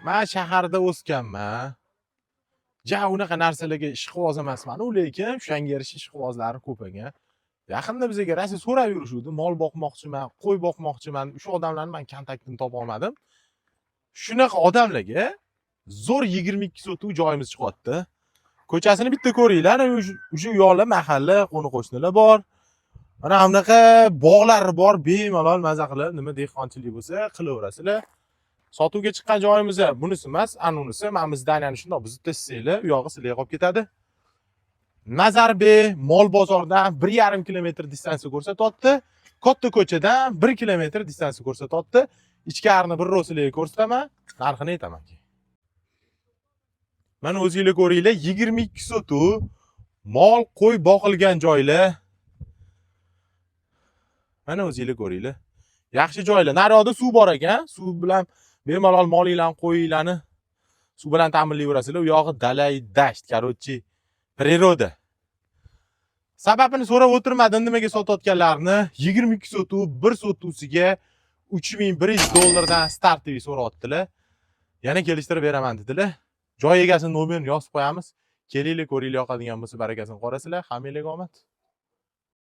Man shaharda o'sganman. Ja unaqa narsalarga ishqiboz emasman, u lekin o'shanga yarasha ishqibozlari ko'p ekan. Yaqinda bizga rosa so'rab yurishuvdi, mol boqmoqchiman, qo'y boqmoqchiman. O'sha odamlarni man kontaktini topa olmadim. Shunaqa odamlarga zo'r 22 sotuk joyimiz chiqyapti. Ko'chasini bitta ko'ringlar, o'sha yoqlar mahalla, qo'ni-qo'shnilar bor. Mana bunaqa bog'lari bor, bemalol maza qilib, nima dehqonchilik bo'lsa qilaverasizlar. Sotuvga chiqqan joyimiz bunisi emas, anunisi. Mana bu здания ni shundoq buzib tashlasanglar, u yog'i sizlarga qolib ketadi. Nazarbek mol bozordan 1,5 kilometr distansiya ko'rsatyapti. Katta ko'chadan 1 kilometr distansiya ko'rsatyapti. Ichkarini bir sizlarga ko'rsataman, narxini aytaman keyin. Mana o'zinglar ko'ringlar, 22 sotuk mol qo'y boqilgan joylar. Mana o'zinglar ko'ringlar. Yaxshi joylar. Naryoqda suv bor ekan. Suv bilan bemalol molinglarni, qo'yinglarni suv bilan ta'minlayverasizlar. U yog'i dalay dasht, короче, природа. Sababini so'rab o'tirmadim nimaga sotayotganlarini. 22 sotuk, bir sotusiga 3100 dollardan стартовый so'rayaptilar. Yana kelishtirib beraman dedilar. Joy egasini nomerini yozib qo'yamiz. Kelinglar, ko'ringlar, yoqadigan bo'lsa barakasini qorasizlar. Hammanglarga omad.